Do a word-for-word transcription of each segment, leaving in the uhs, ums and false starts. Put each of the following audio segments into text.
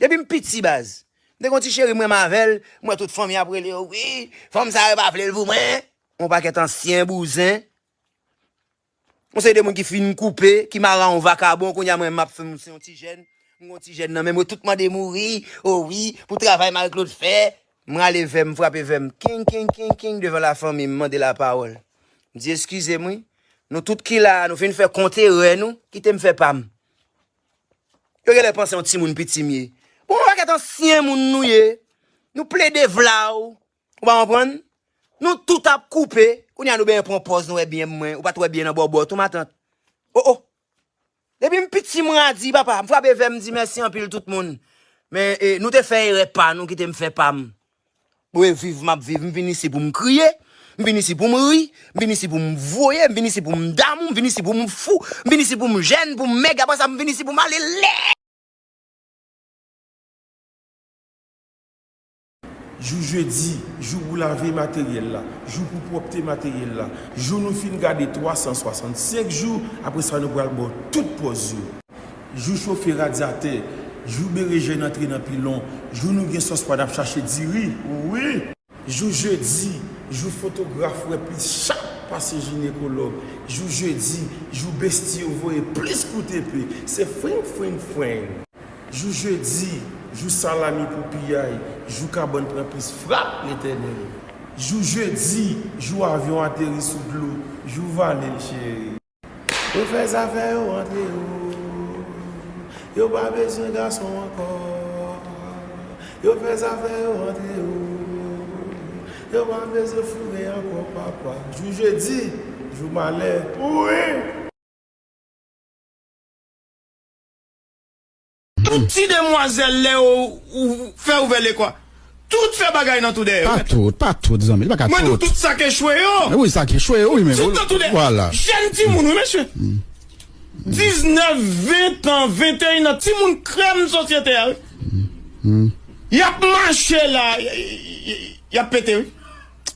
Depi m piti baz. M te gon ti cheri m renmen avè l, m wè tout fanmi ap rele yo, wi, fanm sa yo pa vle l pou mwen. Yon pakèt ansyen bouzen. Yon seri de moun ki fin koupe, ki mare a yon vakabon, kounye a mwen m ap fè m se yon ti jèn, m gon ti jèn nan men m, yo tout mande mouri, o wi, pou travay Marie Claude fè. M rale vè m, m frape vè m, king, king, king, king, devan lafanmi, m mande lapawòl. M di, eskize m wi, nou tout ki la a, nou fin fè kont erè nou, kite m fè pa m. Yo genlè panse yon timoun piti m ye. Bon, yon pakèt ansyen moun nou ye. Nou plede vla w. Ou pa konprann? Nou tout ap koupe. Kounye a nou benyen pran pòz, nou wè byen mwen. Ou pa t wè byen nan bòbò tou, matant. O, o. Depi m piti, m radi, papa. M frape vè m, m di mèsi anpil tout moun. Men, e, nou te fè erè pa nou, kite m fè pa m. Mwen viv, m ap viv. M vin isi pou m kriye. M vin isi pou m ri. M vin isi pou m voye. M vin isi pou m damou. M vin isi pou m fou. M vin isi pou m jèn, pou m mèg. Apre sa, m vin isi pou m ale lè. Jou jedi, jou pou lave materyèl la, jou pou pwòpte materyèl la, jou nou fin gade twa san swasannsenk jou, apre sa nou pral ba w tout pòz yo. Jou chofe radyatè, jou berejèn antre nan pilon, jou nou gen sòs pwa n ap chache diri, wi. Jou jedi, jou fotograf wè plis chat pase jinekològ. Jou jedi, jou besti yo voye plis kout epe. Se fring, fring, fring. Jou jedi, jou salami pou piyay. Jou kabann pran plis frap Letènèl. Jou jedi, jou avyon ateri sou dlo. Jou vale l, cheri. Yo fè zafè yo antre yo. Yo pa bezwen gason ankò. Yo fè zafè yo antre yo. Yo pa bezwen foure ankò, papa. Jou jedi, jou malè. Wi! Tout ti demwazèl lè ou, ou fè ouvè lekòl, tout fè bagay nan tou dèyè yo. Pa tout, pa tout, zanmi, li pa ka tout. Mwen di w tout sa k echwe yo. Wi, sa k echwe yo, wi, men tout nan tou dèyè. Vwala. Jèn timoun, wi, mesye. Diznèf, ven an, venteyen an, timoun krèm sosyete a, wi. Y ap mache la, y, y, y, y ap pete, wi.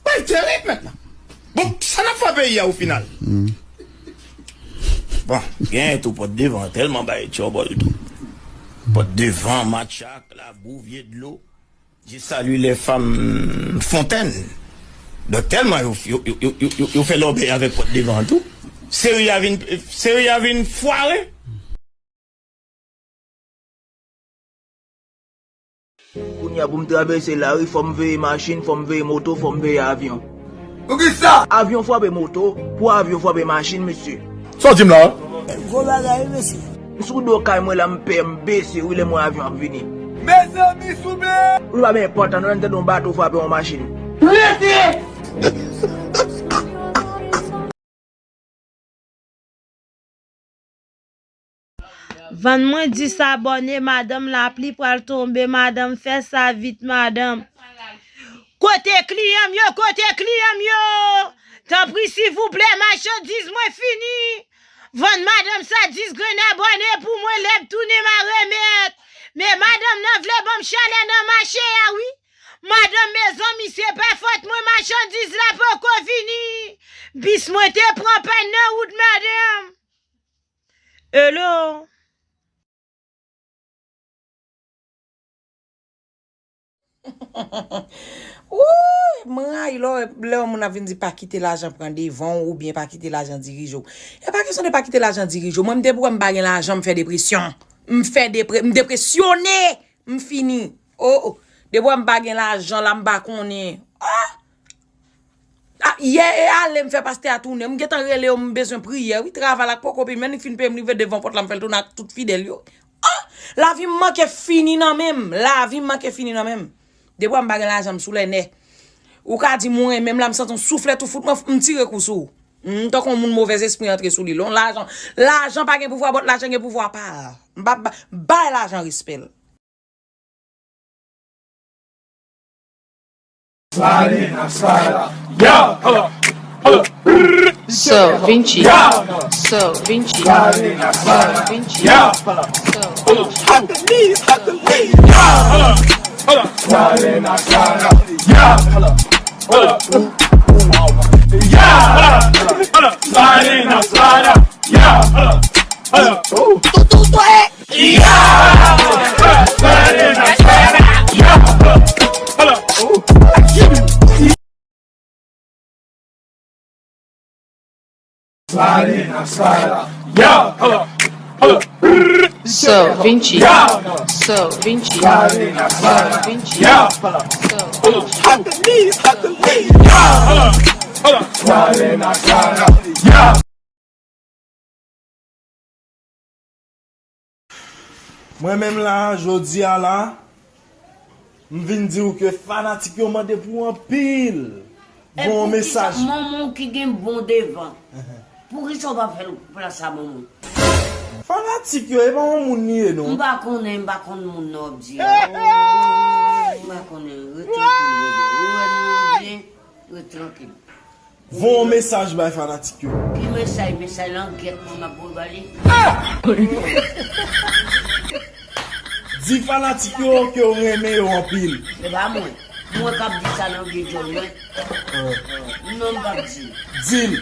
Bagay terib mentnan. Bon, sa n ap fè peyi a o final? Bon, gen tou pòt devan, tèlman bay tchòbòl tou. Pòt devan, matchak, labou, vye dlo. Je salue les femmes fontaines. Donk, tèlman yo, yo, yo fè lòbèy avèk pòt devan an tou. Seri a vin, seri a vin fware. Kounye a pou m travèse lari, fò m veye machin, fò m veye moto, fò m veye avyon. Poukisa? Avyon frape moto, pou avyon frape machin, mesye. Sa w di m la? Gwo bagay, wi, mesye. M sou do kay mwen la, m pè, m bese, wi, lè m wè avyon ap vini. Mezanmi, souple! Ou pa menm pòtan, nou tande yon bato frape yon machin. Rete! Vann mwen dis abòne, madanm, lapli pral tonbe, madanm, fè sa vit, madanm. Kote kliyan m yo, kote kliyan m yo? Tanpri, silvouplè, machandiz mwen fini. Vann madanm sa dis grenn abòne pou mwen, lè m tounen, m a remèt. Men madanm nan vle ban m chalè nan mache a, wi. Madanm, mezanmi, se pa fòt mwen, machandiz la poko vini. Bis mwen te pran pàn nan wout, madanm. Hello. Wouy, m rayi lè, lè yon moun ap vin di pa kite lajan pran devan w oubyen pa kite lajan dirije w. E pa kesyon de pa kite lajan dirije w. Mwen, m te pou wè m pa gen lajan, m fè depresyon. M fè depre-, m depresyone. M fini. Oh, oh. Depi wè m pa gen lajan la, m pa konnen. Ah! Ah, yè e ale m fè pastè a tounen. M gentan rele yo, m bezwen priyè. Wi, travay la k poko pi, men li fin peye m, li rive devan pòt la, m fè l tounen ak tout fidèl yo. Ah! Lavi m manke fini nan men m. Lavi m manke fini nan men m. Depi wè m pa gen lajan, m sou lè nè. Ou ka di m ou renmen m la, m santi yon souflèt ou fout mwen, m tire kou sou ou. M tankou yon moun movèzespri antre sou li. Lè yon lajan, lajan pa gen pouvwa, but lajan gen pouvwa pa l. M pa ba-, bay lajan respè l. So, Vinci. So, Vinci. So, Vinci. Sliding, I'm sliding. Yeah, hold up, hold up. So Vinci. Yeah, hold up. So Vinci. Sliding, I'm sliding. So Vinci. Yeah, hold up. So Vinci. Hot the knees, hot the knees. Yeah, hold up, hold up. Sliding, I'm sliding. Yeah. Mwen menm la, jodi a la, m vin di w ke fanatik yo mande pou anpil. Bon mesaj. Manman w ki gen bon devan. Poukisa w pa fè l plas a manman w? Fanatik yo, e pa yon moun li ye non. M pa konnen, m pa konn moun nan w ap di a. M pa konnen, ret trankil, bebe. Ou wè nou byen, ret trankil. Voye yon mesaj bay fanatik yo. Ki mesaj? Mesaj langyèt mwen m ap voye ba li. Di fanatik yo ke w renmen yo anpil. Se pa mwen. Mwen k ap di sa nan vye djòl mwen. Non, m p ap di l. Di l.